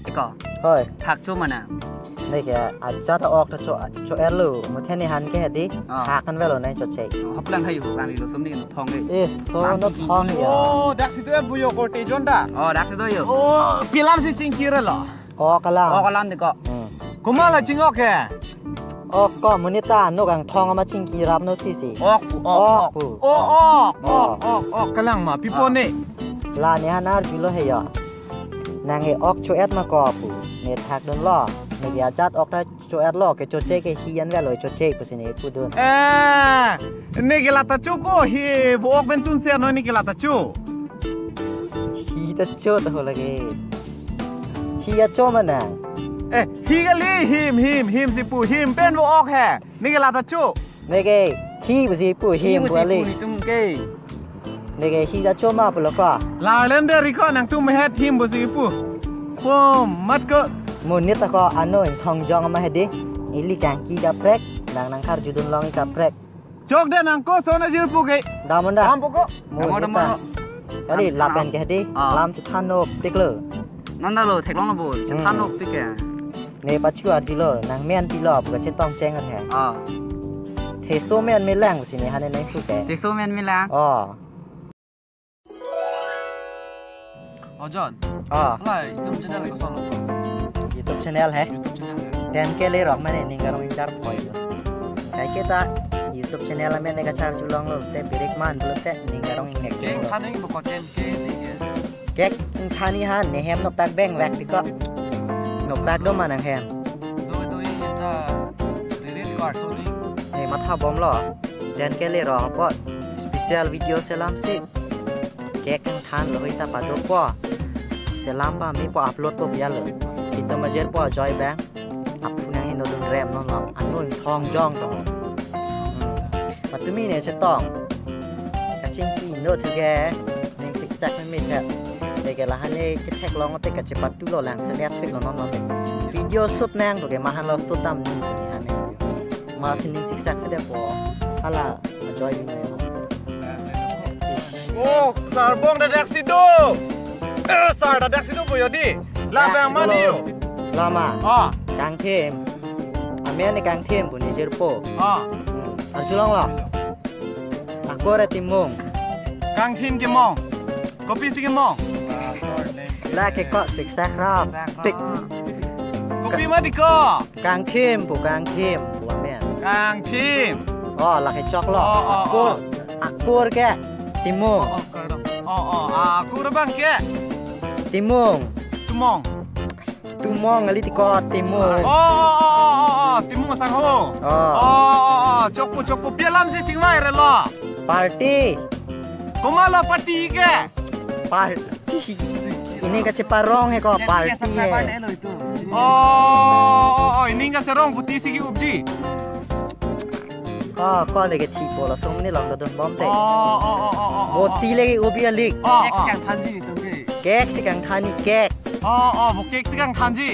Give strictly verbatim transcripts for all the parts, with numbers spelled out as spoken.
Eko. Hoi. Thak cho mana? Neke ajat ok ta cho cho erlu. Muthe ne han ke hedi. Ah. Thak kan velo nai cho che. Oh, haplang hayu bang lo somni no thong le. Eh, so no thong ya. Oh, dak si do er buyo korte jon da. Oh, dak si do yo. Oh, pilam si chingkir lo. Ok alam. Ok alam de ko. Hmm. Komat la ching-ok he? Ok ko, monit ta no kangthong ama chingkirap no sisi. Ok pu, ok, ok. Ok pu. Oh, ok, ok, ok, ok, kalang ma, pipo ne. La ne han arjulo he ya. Nang e ok cho-et ma ko pu. Ne thakdunlo. Neke ajat ok ta cho-etlo, ke cho che ke hi an velo cho che pusi ne pudun. Eh, neke la ta cho ko hi vo ok pen tun ser no neke la ta cho. Hi ta cho ta ho lage. Hi acho mana? Eh, hi kali, him, him, him si pu, him pen vo ok he. Neke la ta cho. Neke hi pusi pu, him pu ali. Hi pusi pu itum ke. Neke hi ta cho ma pulo ko. La lem de ri ko nangtum het him pusi pu. Pom mat ko. Monit ta ko ano ingthong jong ama hedi. Ili kangki kaprek, nang nang karjudun long kaprek. Chok de nang ko sona jirpo ke. Damon da. Dampo ko. Monit ta. Damon, damon. Kali lapen ke hedi. Ah. Lam si thanok tiklo. Nanda lo theklong lo bo. Hmm. Thanok tik ke. Ne pachu arjulo, nang men pilo, buka chetong cheng he. Ah. Theso men melang si ne hane nai su ke. Theso men melang. Oh. Oh, John. Ah. Lai, YouTube channel ko solo. YouTube channel he? YouTube channel he. Ten K le rok mane ning karong inchar poi lo. Kaike ta YouTube channel amen ne kacharjulong lo te birik man lo te ning karong ingnek. Kek lo. Thaning bo ko ten K ne ke. Kek ingthani ha ne hem noktak beng vek ti ko. Noktak do ma nang hem. Do do i ta rere ti ko arso ni. Ne matha bom lo. Ten K le rok apot special video selam si. Kek ingthan lo hoi ta pado po. Selam ba mepo upload po bialo. Itum ajer po ajoy bang. Aphu nang inut dun rem non lo. Ano ingthong jong to. Hmm. Patumi ne chetong. Kachingki inut thuke. Ning siksak me me se. Leke la hane ketheklong te kachepatu lo lang selet pik lo non non. Video shoot nang to ke ma han lo shoot dam ni hane. Ma sining siksak se de po. Hala ajoy ni. Oh, sarbong dadak si do. Eh, sar dadak si do boyo di. Labang mani yo. Lama. Ah. Kangthim. Amen ni kangthim pu ne jirpo. Ah. Hmm. Arjulong lo. Akor atimung. Kangthim kemong. Kopisi kemong. La ke ko siksak rap. Pik. Kopi ma di ko. Kangthim pu kangthim pu amen. Kangthim. Oh, lake choklo. Oh, oh, akur. Oh. Akur ke. Timung. Oh, oh, kardom. Oh, oh, ah, akur bang ke. Timung. Tumong. Tumong ali ti ko timung. Oh, oh, oh, oh, oh, oh. Timung sangho. Oh. Oh, oh, oh. Chokpo, chokpo. Pialam si chingvai re lo. Party. Koma lo party ke. Party. Ini kacheparong he ko party he. Oh, oh, oh, ini kacherong putih sigi upji. Oh, ko leke thipo lo sum ni long dodon bom te. Oh, oh, oh, oh, oh, oh. Boti leke ubi alik. Oh, kek oh. Si kangthanji ni tum ke. Kek si kangthanji kek. Oh, oh, bo kek si kangthanji.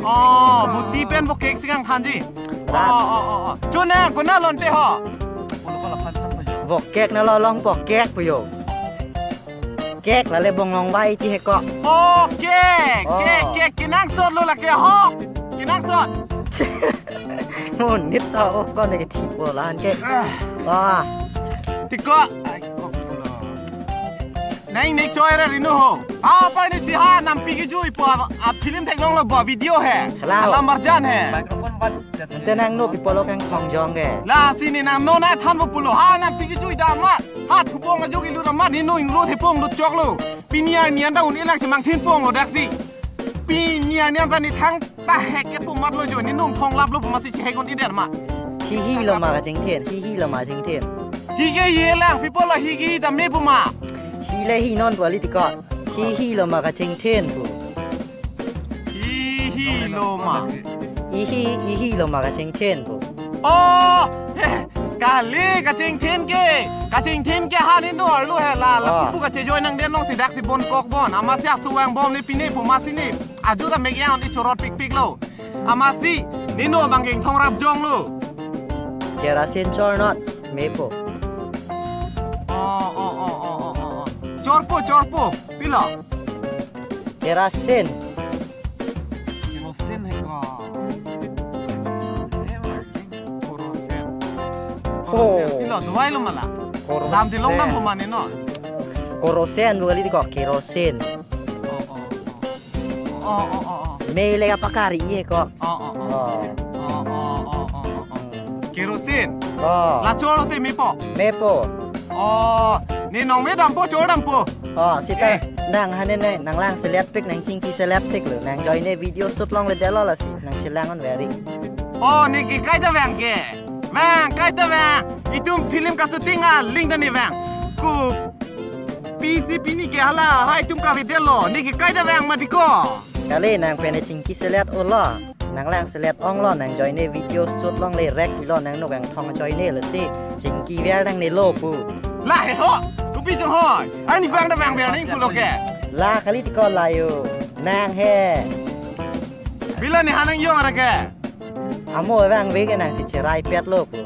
Oh, boti pen bo kek si kangthanji. Rat. Oh, oh, oh, oh. Chuna, kona lonte ho. Bo kek na lo long bo kek pu yo. Kek lale bong long vai ti he ko. Oh, kek, oh. Kek, kek, kenangsot lo lake ho. Kenangsot. Monit ta ok ko ne ke thipo lan ke. Ah. Wah. Ti ko. Nang nek choi ra rino ho. Ah, par ni si ha nampi kejui po a, a film theklong lo bo video he. Hello. Alam marjan he. Microphone bat. Ante nang no people lo kangthong jong ke. La si ni nang no na than bo pulo. Ha nampi kejui da ma. Ha thubong ajo kelu ra ma ni no ingro thepong lo chok lo. Pini arni an ta un-e lang si mangthin pong lo daksi. Pini arni an ta ni thang ta hek ke pumat lo jo ni nung thong lap lo puma si chehek un-e der ma. Hi hi lo ma kachingthin, hi hi lo ma chingthin. Hi ke hi lang, people lo hi ke hi ta me puma. Hi le hi non quality ko. Hi hi lo ma kachingthin pu. Hi hi lo ma. Hi hi, hi hi lo ma kachingthin pu. Oh, he, kali kachingthin ke. Kachingthin ke ha ni no arlu he la la. Oh. Pu kachejoi nang den long si daksi bon kok bon. Amatsi asuwang bom ni pine pu masi ni. Aju ta mek yang ni chorot pik pik lo. Amatsi ni no bang kengthong rap jong lo. Kerasin chor not mepo. Oh, oh, oh. Chorpo, chorpo. Pilo. Kerasin. Dubai lo mala. Kerosene. Lam di long nam pemane non. Kerosene bu kali di ko, kerosene. Oh, oh, oh. Oh, oh, oh, oh. Mei le apa kari ye ko. Oh, oh, oh. Oh. Oh, oh, oh, oh, oh, oh. Kerosene. Oh. La cholo te mepo. Mepo. Oh, ne nong me dampo, cholo dampo. Oh, sita. Eh. Nang hane ne, nang lang selet pik, nang chingki selet pik lo. Nang join ne video shoot longledetlo lasi, nang chelang on very. Oh, ne ke kaita vang ke. Vang, kaita vang. Itum film ka shooting aling ta ne vang. Ko pisi pini ke hala, hai itum kavedetlo. Ne ke kaita vang mati ko. Kali nang pen ne chingki selet olo. Nang lang selet onglo, nang join ne video shoot longle rek ilo, nang nuk vang thong join ne lasi. Chingki ver nangne lo pu. La he ho. Kopi jong hoi. Arni vang ta vang ver nang pulo ke. La kali ti ko la yo. Nang he. Bila ne hanang jong ara ke. Amo vang ve ke nang si cherai pet lo pu.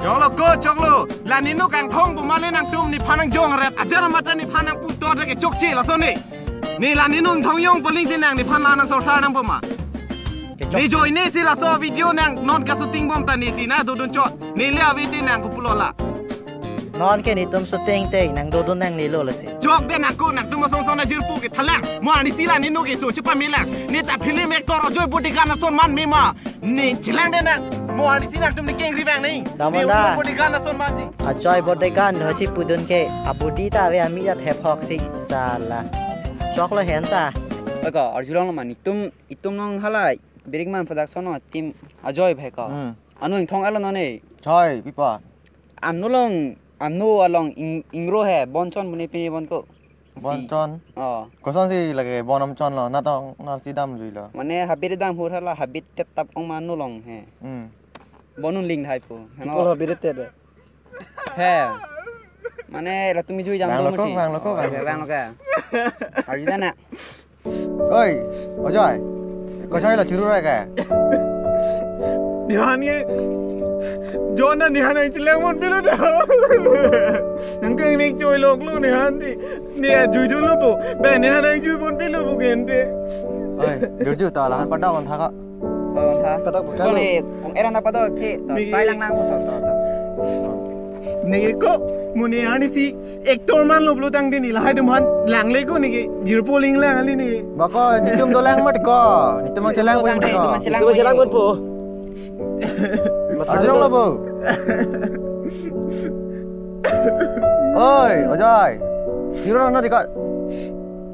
Choklo ko, choklo. La ne nuk kangthong pu mane nangtum nephan nangjong ret. Ajar mata nephan nangputot ke chokche laso ne. Ne la ne nuk thong jong poling si nang nephan la nang sorsar nang pu ma. Ke chok. Ne join ne si laso video nang non ka shooting bom ta ne si na dodun chot. Ne le ave te nang kopulo la. Non ke netum shooting te nang dodun nangne lo lasi. Chok de nang ko nangtum asong song na jirpo ke thalang. Mo arni si la ne nuk ke so chepamelang. Ne ta film actor Ajoy bodyguard ason man me ma. Ne chelang de nang. Mo arni si nangtum ne kengri vang ne. Damon ne da. Ajoy bodyguard ason man di. Ajoy bodyguard ho chipudun ke. Abodi ta ave ami jat hephok si sala. Choklo hen ta. Oi ko, arjulong lo ma netum, itum nong halai. Birikman Production no team Ajoy bhai ko. Hmm. Anu ingthong alo non ne. Choi, pipa. Anu long, anu along ing-, ingro he, bon chon bune pini bon ko. Bon si. Chon. Oh. Koson si lake bon am chon lo, na tong, na si damjui lo. Mane habit dam hur hala, habit tetap ong manu long he. Hmm. Bon un ling hai pu. Heno. People habit te de. He. Mane latum jui jam. Bang lo ko, bang lo ko, bang lo ko. Bang lo ko. Arju dana. Oi, Ajoy. Kochai la churu ra ka? Nephan ke. Jona nephan ang chelang mon pilo da. Nang keng ning choi lok lo nephan di. Ne ajui dolo bo. Ba nephan ang jui mon pilo bo gente. Oi, jurju ta lahan pada kon thaka. Pada kon tha. Pada kon tha. Kone kong era na pada ke. To, niki. Pai lang nang to to to. Neke ko, mo ne arni si actor man lo pulo tangte ne lahai atum aphan langle ko neke jirpo ling lang kali ne. Bako, netum dolang mat ko. Netum ang chelang pun ko. Netum ang chelang pun po. Arjulong lo bo. Oi, Ajoy. Jirpo na di ko.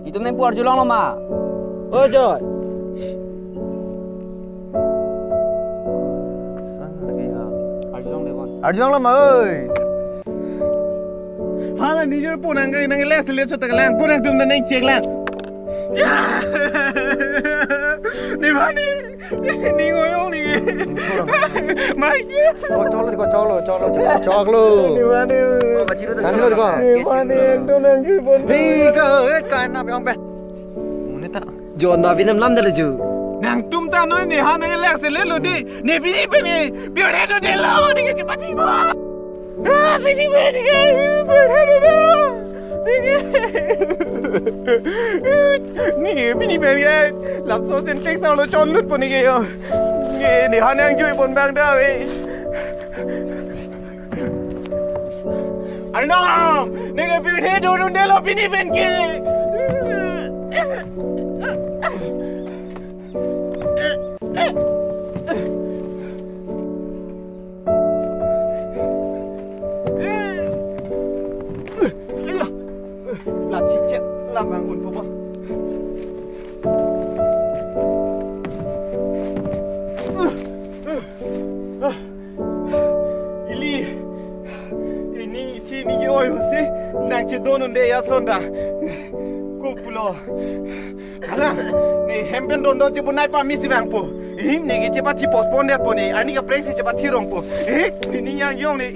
Itum nang pu arjulong lo ma. Oi, Joy. San lagi ya. Arjulong de bon. Arjulong lo ma, oi. Hala nijor pu nang kai nang les les chot lang. Ko nangtum nang check lang. Nephan ne. Ning oyong ne. Mai ke. Oh, choklo, choklo, choklo, choklo. Nephan ne. Oh, bachiru to. Nang lo ko. Nephan ne, ekdom nang ke bon. Hei, ka, eh, ka, na, pyong pe. Muni ta. Jon ba binam lam dale ju. Nangtum ta noi nephan nang lek se le lo di. Ne pini pini. Pyore do de lo, ne ke chepati bo. Ah, pini pini ke. Pyore do de lo. Ne pini pini ke. Laso Sintex lo chon lut po ne ke yo. Ne nephan nang jui pon bang da ve. Arnam, neke pirthe dodun delo pini pen ke. Ayo, lathi chet lam ang un po ba. Ili, ini isi ini ke oi husi, nang chedon unde ya sonda. Kopulo. Hala, ne hem pen don don chebunai pa misi bang po. Eh, ne ke chepathi postpone det po ne, ani ka prank si chepathi rong po. Eh, ini yang yong ne.